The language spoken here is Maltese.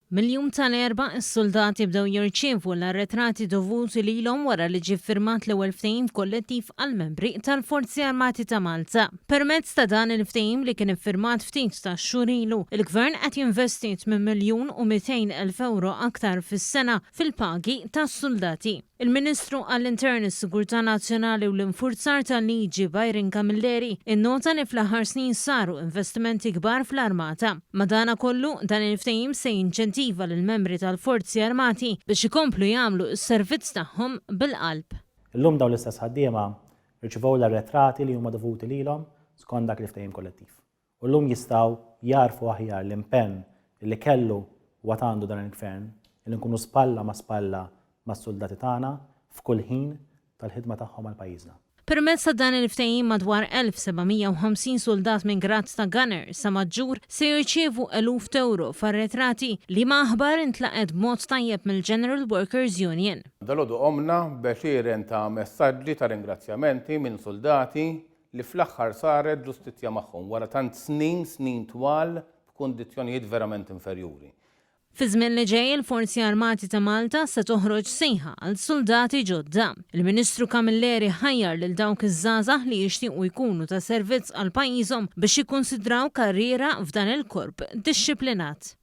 Mill-jum tal-Erbgħa, is-suldati bdew jirċievu l-arretrati dovuti lilhom wara li ġie ffirmat l-ewwel ftehim kollettiv għall-membri tal-Forzi Armati ta' Malta. Permezz ta' dan il-ftehim li kien iffirmat ftit tax-xhur ilu, il-Gvern qed jinvesti 8 miljun u 200 elf ewro aktar fis-sena fil-pagi tas-suldati. Il-Ministru għall-Intern, is-Sigurtà Nazzjonali u l-Infurzar tal-Liġi Byron Camilleri innota li fl-aħħar snin saru investimenti kbar fl-Armata. Madanakollu, dan il-ftehim se jinċentiva lill-membri tal-Forzi Armati biex ikomplu jagħmlu s-servizz tagħhom bil-qalb. Illum dawn l-istess ħaddiema rċivew l-arretrati li huma dovuti lilhom skont dak il-ftehim kollettiv. U llum jistgħu jagħrfu aħjar l-impenn li kellu u għad għandu dan il-Gvern li nkunu spalla ma' spalla mas-suldati tagħna f'kull ħin tal-ħidma tagħhom għal pajjiżna. Permezz ta' dan il-ftehim madwar 1,750 suldat minn grad ta' gunner sa maġġur se jirċievu eluf t'ewro f'arretrati, liema aħbar intlaqgħet b'mod tajjeb mill-General Workers Union. Dalgħodu qomna b'għexieren ta' messaġġi ta' ringrazzjamenti minn suldati li fl-aħħar saret ġustizzja magħhom wara tant snin, snin twal b'kundizzjonijiet verament inferjuri. Fiż-żmien li ġej il-Forzi Armati ta' Malta se toħroġ sejħa għal suldati ġodda. Il-Ministru Camilleri ħajjar lil dawk iż-żgħażagħ li jixtiequ jkunu ta' servizz għal pajjiżhom biex jikkunsidraw karriera f'dan il-korp dixxiplinat.